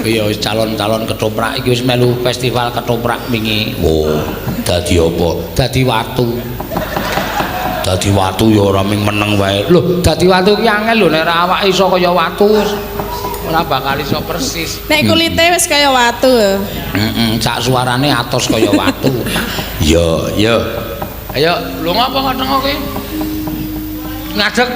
Iya wis calon-calon ketoprak iki wis melu festival ketoprak wingi. Oh, dadi apa? Dadi watu. Dadi watu ya ora ming meneng wae. Lho, dadi watu ki angel lho nek ora awake iso kaya watu wis ora bakal iso persis. Nek kulite wis kaya watu. Heeh, sak suarane atos kaya watu. Iya, iya. Ayo, lho ngapa kok tengok ki? Ngadeg.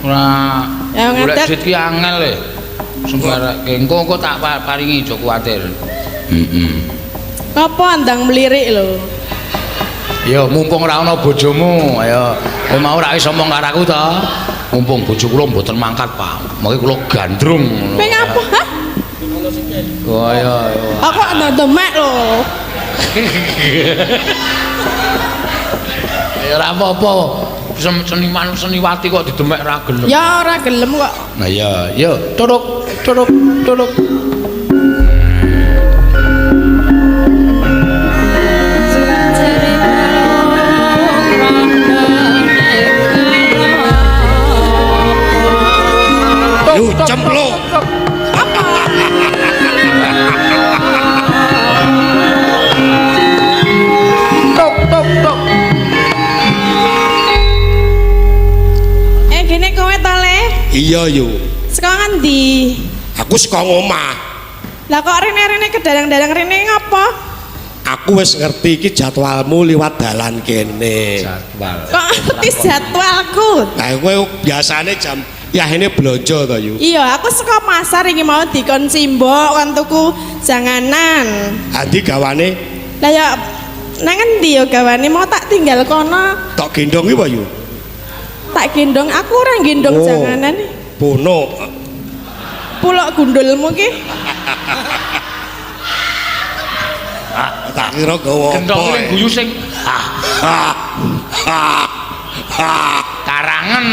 Ora. Ya, golek ngadeg. duit ki angel le. Sembarake engko engko tak paringi aja kuwatir. Heeh. Ngapa andang mlirik lho? Ya mumpung ora ana bojomu, ayo. Kowe mau ora iso omong karo aku to? Mumpung bojo kula mboten mangkat, Pak. Mangke kula gandrung ngono. Kowe ngapa? Hah? Oh iya, iya. Aku kok ndemek lho. Ya ora apa-apa. Seniman seniwati kok didemek ora gelem. Ya ora gelem kok. Nah iya, yo turuk turuk turuk. Yu cemplung. Apa? Tok tok tok. Gene kowe to, Le? Iya yu. Saka ngendi? Aku saka ngomah. Lah kok rene-rene kedarang-darang rene ngapa? Aku wis ngerti iki jadwalmu liwat dalan kene. Jadwal. Kok ngerti jadwalku? Lah kowe biasane jam yahene blonjo to yu. Iya, aku saka pasar iki mau dikon simbok kon tuku janganan. Adi gawane Lah ya nang endi ya gawane mau tak tinggal kono, tok gendong iki apa yu? Tak gendong, aku ora gendong Oh. janganan. Bono. Pulok gundulmu ki. Tak kira gawa apa. Gendong kuwi guyu sing Ha ha ha. karangen.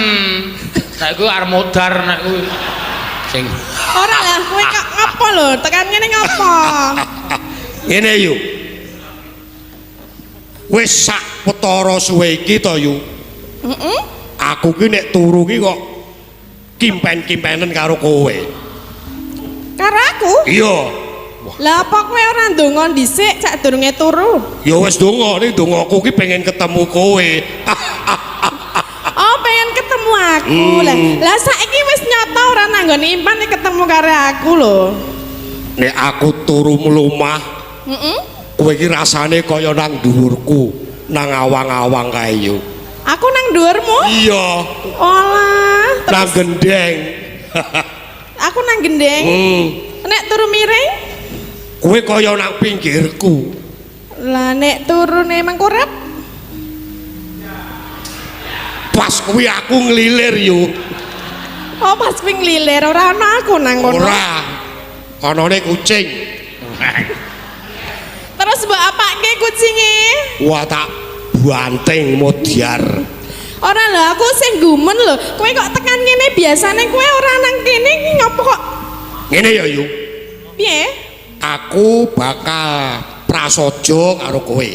Nek kuwi arep modar nek kuwi sing Ora lah kowe kok ngopo lho? Tekan ngene ngopo? Ngene yu. Wis sak petara suwe iki to yu. Heeh. Aku ki nek turu ki kok kimpen-kimpenen karo kowe. Karo aku? Iya. Lah apa kowe ora ndonga dhisik sadurunge turu? Ya wis donga, ning dongaku ki pengen ketemu kowe. Oh, pengen ketemu aku. Lah, lah saiki wis nyata ora nanggone impan nek ketemu karo aku lho. Nek aku turu mlumah, Heeh. kowe iki rasane kaya nang dhuwurku, nang awang-awang kae yo. Aku nang dhuwurmu? Iya, Olah, nang terus gendeng. aku nang gendeng. Nek turu miring? Kowe kaya nang pinggirku. Lah nek turune mangkurep? Pas kuwi aku ngelilir yo. Oh, pas kuwi nglilir ora ana aku nang kono. Ora. Anane kucing. Terus mbok apake kucinge? Wah, tak banting modyar. Ora lho, aku sing gumun lho. Kowe kok tekan kene biasane kowe ora nang kene iki ngopo kok? Ngene ya yu. Piye? Aku bakal prasaja karo kowe.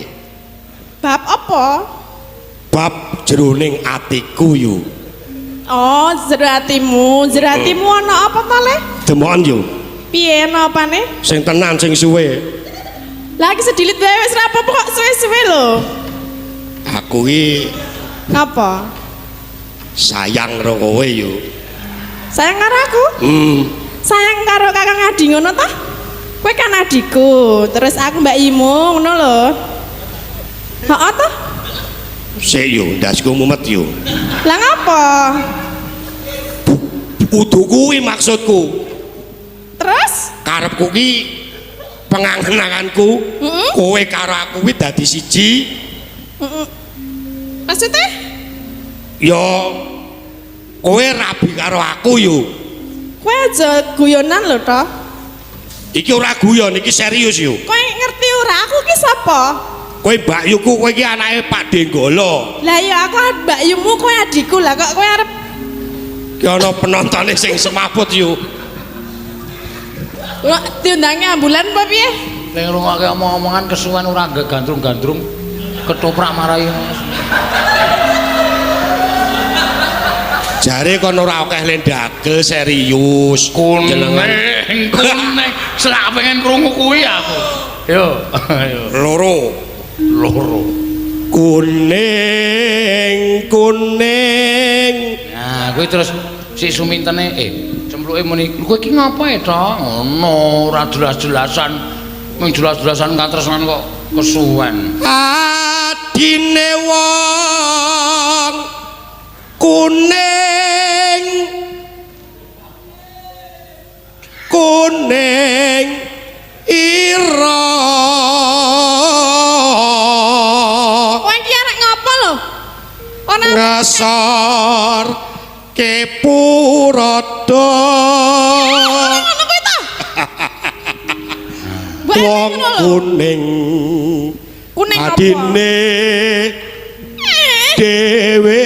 Bab apa? Bab jroning atiku yu. Oh, jero atimu. Jero atimu ana apa to, Le? Demokan yu. Piye ana apane? Sing tenan sing suwe. Lah iki sedilit wae wis ra apa-apa kok suwe-suwe lho. Aku ki Ngapa? sayang karo kowe yu. Sayang karo aku? Sayang karo Kakang Adi ngono ta? Kowe kan adikku, terus aku Mbak Imu ngono lho. Heeh ta? Sik yu, ndasku mumet yu. Lah ngapa? Kudu kuwi maksudku. Terus? Karepku ki pengangen-anganku, kowe karo aku kuwi dadi siji. Maksudnya? Ya kowe rabi karo aku yu. Kowe aja guyonan lho to. Iki ora guyon, iki serius yu. Kowe ngerti ora aku ki sapa? Kowe Mbak Yuku, kowe iki anake Pak Denggolo. Lah ya aku Mbak Yumu, kowe adikku lah kok kowe arep Ki ana penontone sing semaput yu. Kok diundangi ambulan apa piye? Ning ngrungokke omong-omongan kesuwen ora gandrung-gandrung ketoprak marai. Jare kon ora akeh lendagel serius. Kuning kuning Selak pengen krungu kuwi aku. Yo, ayo. Loro. Loro. Kuning, kuning. Nah, kuwi terus si Sumintene cempluke muni, "Kowe iki ngapa e, Tok?" Ngono, ora jelas-jelasan. Mung jelas-jelasan katresnan kok kesuwen. Adine wong kuning, kuning ira. Kowe iki arek ngapa lho? Ora ngesor kepurodo. Ngono kuwi ta? Wong kuning Kuning apa? Adine dhewe.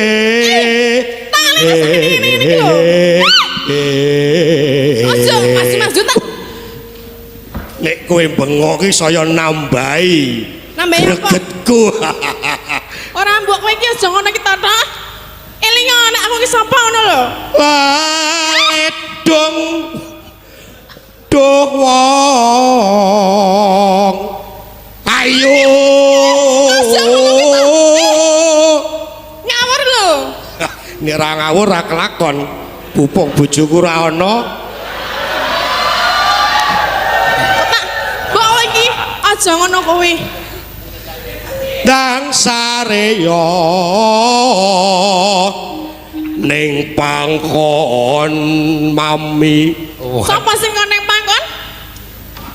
Tangane ngene iki lho. Aja mas-mas tak. Nek kowe bengok iki saya nambahi. Nambahi apa? Gregetku. Ora mbok kowe iki aja ngono iki ta, Tok. Eling nek aku iki sapa ngono lho. Ledong duh wong. Ayo. Ngawur lho. Nek ra ngawur ra kelakon. Pupung bojoku ra ana. Mbok kowe iki aja ngono kuwi. Dang sareya ning pangkon mami. Sapa sing kon ning pangkon?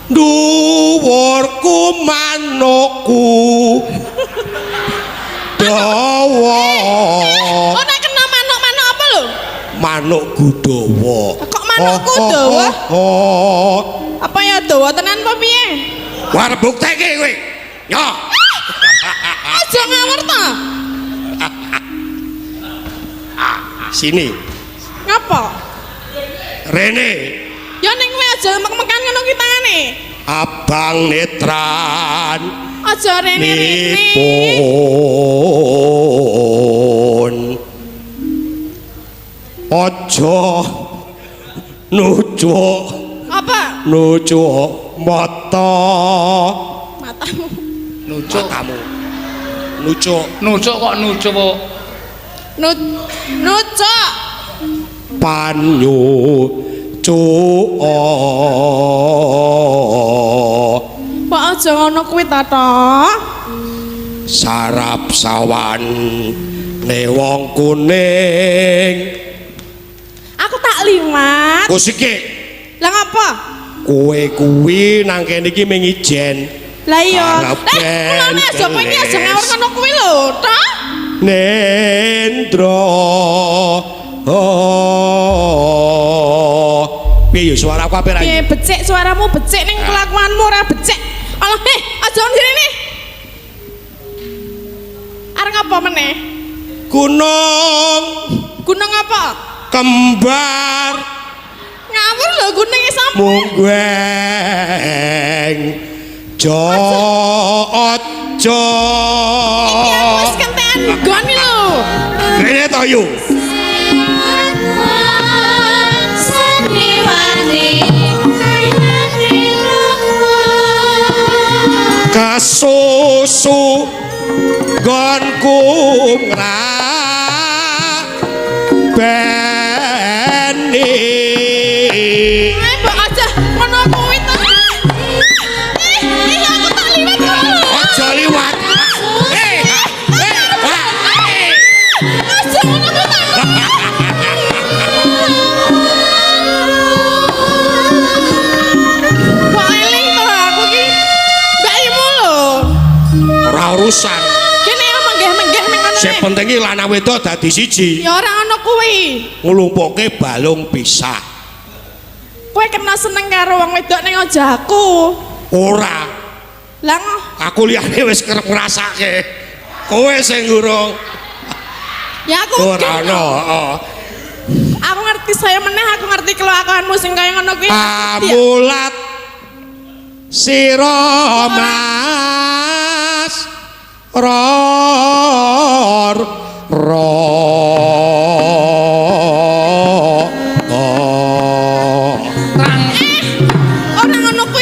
Dhuwurku manukku dawa. Ora kena manuk-manuk apa lho? Manukku dawa. Kok manukku dawa? Apa ya dawa tenan apa piye? War bukteke kowe. Yo. Aja ngawur ta. Sini. Ngapa? Rene. Ya ning kowe aja mek-mekan ngono ki tangane. Abang netran. Aja rene-rene. Nipun. Aja nucuk. Apa? Nucuk mata. Matamu. Nucuk. Matamu. Nucuk. Nucuk kok nucuk kok. Nucuk. Panyu cuk. Pak aja ngono kuwi ta, Tok. Sarap sawan ne wong kuning. Aku tak liwat. Kusike. Lah ngapa? Kowe kuwi nang kene iki mung ijen. Lah iya. Mulane aja kowe iki aja ngawur ngono kuwi lho, Tok. Nendra. Piye yo suaraku apik ra? Piye becik suaramu becik ning kelakuanmu ora becik. Alah, aja ngene. Arep ngapa meneh? Gunung. Gunung apa? Kembar. Ngawur lho gununge sapa? Munggueng. Jo aja. Iki aku wis kentekan nggone lho. Rene to yu. Kasusu gonku ngrabeni. Mbok aja ngono kuwi to. Iya aku tak liwat kok. Aja liwat. Aja ngono kuwi to. Mbok eling to aku ki. Mbak-imu lho. Ora urusan. Kene menggeh-menggeh ning ngono. Sing penting iki lanang wedok dadi siji. Ya ora ngono kuwi. Nglumpukke balung pisah. Kowe kena seneng karo wong wedok ning aja aku. Ora. Lah ngoh. Aku liyane wis kerep ngrasake. Kowe sing ngurung. Ya aku ora ono, heeh. Aku ngerti saya meneh, aku ngerti kelakuanmu sing kaya ngono kuwi. Amulat sira Mas ror ro. Ora ngono kuwi.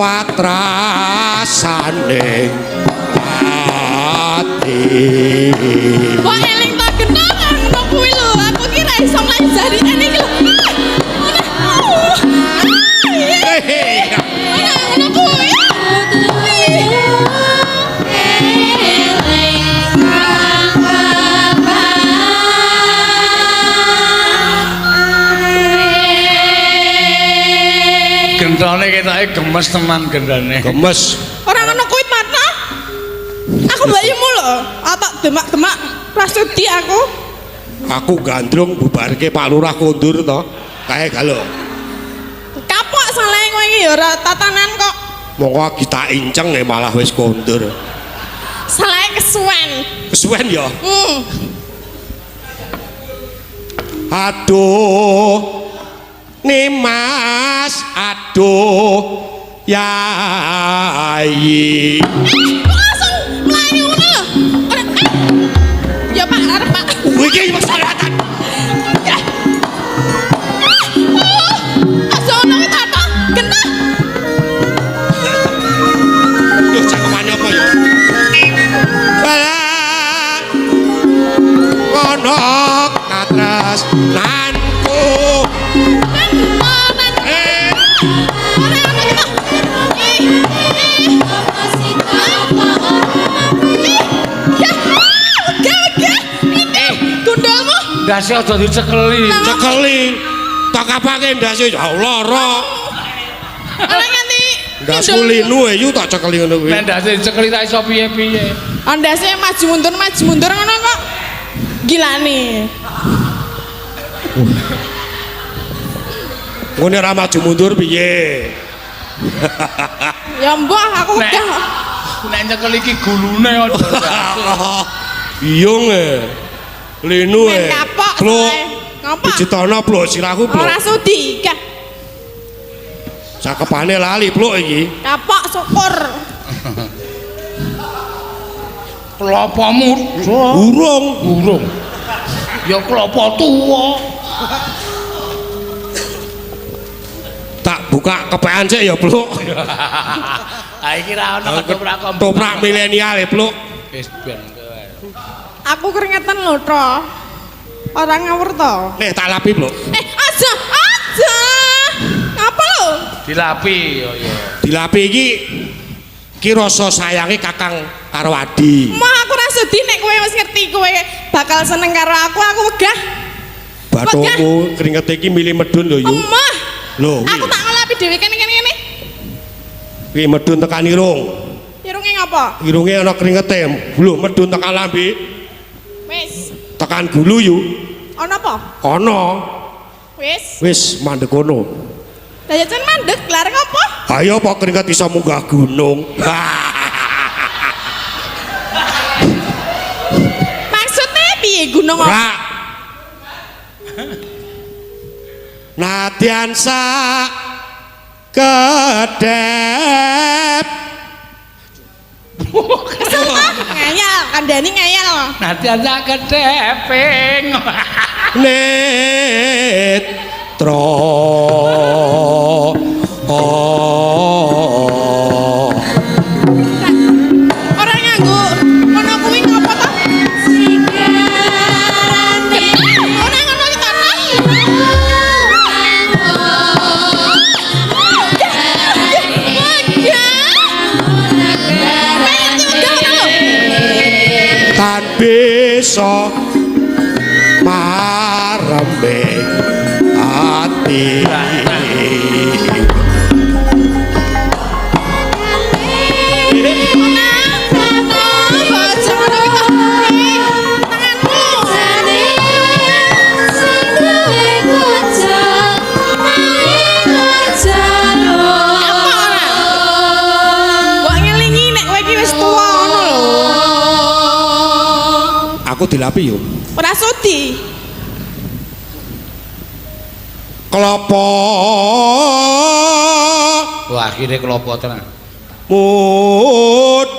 Watrasane ati. Kok eling ta genah ngono kuwi lho. Aku ki ra iso mlayu jarine iki lho. Ora ngono kuwi. Gendane ketoke gemes tenan gendane. Gemes. Ora ngono kuwi mata. Aku mbakyumu lho, atak demak-demak ra sudi aku. Aku gandrung bubarke Pak Lurah kondur to. Kae galo. Kapok salahe kowe iki ya ora tatanan kok. Monggo kita inceng malah wis kondur. Salahe kesuwen. Kesuwen ya? Aduh. Nimas, aduh. Yai. Kok langsung mlayu ngono lho? Ora. Ya Pak, arep Pak. Iki masalahkan. Aja ono kuwi ta, genah. Duh, cakepane apa ya? Alah. Ono katresnanku. Ora ono kita. Gundulmu. Ndase aja dicekeli. Cekeli. Tak apake ndase ya lara. Ora nganti ndasku linu e yu tak cekeli ngono kuwi. Nek ndase dicekeli tak iso piye-piye. Ndase maju mundur ngono kok. Gilane. Ngene ora maju mundur piye? Ya mbah aku udah. Nek nyekel iki gulune aja. Biyung e. Linu e. Kapok. Pluk. Ngopo? Pijetono pluk sirahku pluk. Ora sudi. Cakepane lali pluk iki. Kapok syukur. Klopomu urung. Urung. Ya klopo tuwa. Tak buka kepean sik ya pluk. Ha iki ra ono ketoprak ketoprak milenial e pluk. Wis ben kowe. Aku keringetan lho to. Ora ngawur to. Nek tak lapi pluk. Aja, aja. Ngapa lho? Dilapi yo yo. Dilapi iki ki rasa sayange kakang karo adi. Mah aku ora sudi nek kowe wis ngerti kowe bakal seneng karo aku, aku wegah. Bathukmu keringete iki milih medun lho yu. Emah. Lho, aku tak ngelapi dhewe kene kene kene. Kuwi medun tekan irung. Irunge ngapa? Irunge ana keringete. Lho, medun tekan lambe. Wis. Tekan gulu yu. Ana apa? Ana. Wis. Wis mandek kono. Lah ya jan mandek, lah arep ngopo? Ayo apa keringet iso munggah gunung. Maksudnya piye gunung apa? Ora. Nadyan sak kedep. Kesel ta? Ngeyel, kandhani ngeyel. Nadyan sak kedeping. Netra. Ora nganggo ngono kuwi ngopo to? Ora ngono iki ta? Tan bisa marembe ati. Aku dilapi yo. Ora sudi. Klopo. Wah, akhire klopo tenan. Muda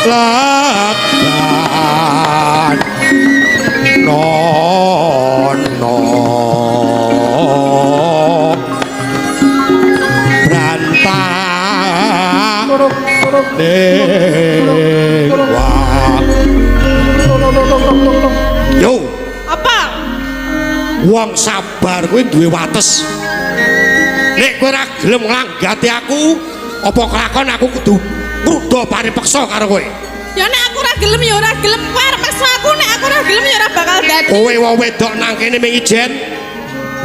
lagan nono. Wong sabar kuwi duwe wates. Nek kowe ora gelem nglanggati aku, apa kelakon aku kudu ngruda paripeksa karo kowe. Ya nek aku ora gelem ya ora gelem. Kowe arep maksa aku nek aku ora gelem ya ora bakal dadi. Kowe wong wedok nang kene ming ijen.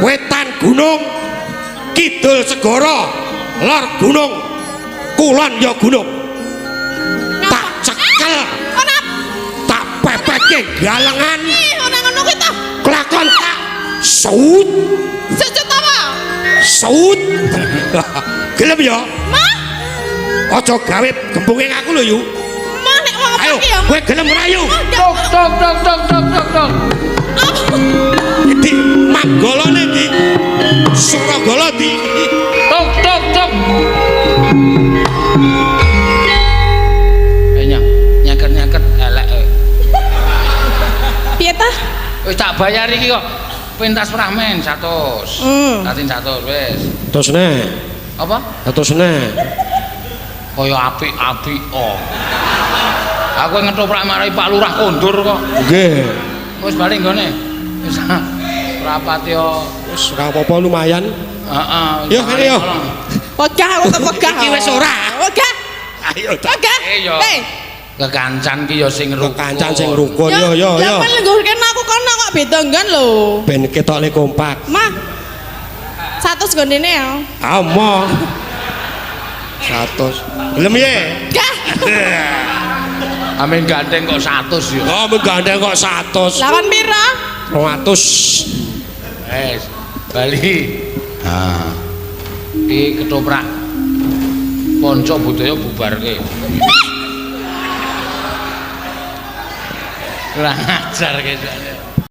Wetan gunung, kidul segara, lor gunung, kulon ya gunung. Tak cekel, Ora tak pepeke galengan, ora ngono kuwi to. kelakon tak saut, Sujud apa? Saut. Gelem ya? Mah, Aja gawe gembunge aku lho, Yu. mah nek wong Ayo, iki ya. kowe gelem ora, Yu? Tok tok tok tok tok tok tok. Di Manggolone di Suragala di. Tok tok tok. Eh nyaket-nyaket elek. Piye ta? Wis tak bayar iki kok. Pentas fragmen 100. Tatin 100 wis. Terus neh, Apa? terus neh. Kaya apik-apik oh. Aku ngetoprak marai Pak Lurah kondur kok. Nggih. Wis balik nggone. Wis rapat yo. Wis ora apa-apa lumayan. Heeh. Yo, kene yo. Wegah aku kok wegah. Iki wis ora. Wegah. Ayo ta. Wegah. Eh, yo. Hei. Kekancan ki yo sing rukun. Kekancan sing rukun yo yo yo. Lah lengguh kene aku kono kok beda nggon lho. Ben ketokne kompak. Mah. 100 gondene ya. Amo. 100. Gelem ye? Gah. Amin gandeng kok 100 yo. Oh, gandeng kok 100. Lawan pira? 200. Wes, bali. Ha. Iki ketoprak. Ponco budaya bubarke. Kurang ajar ke jane.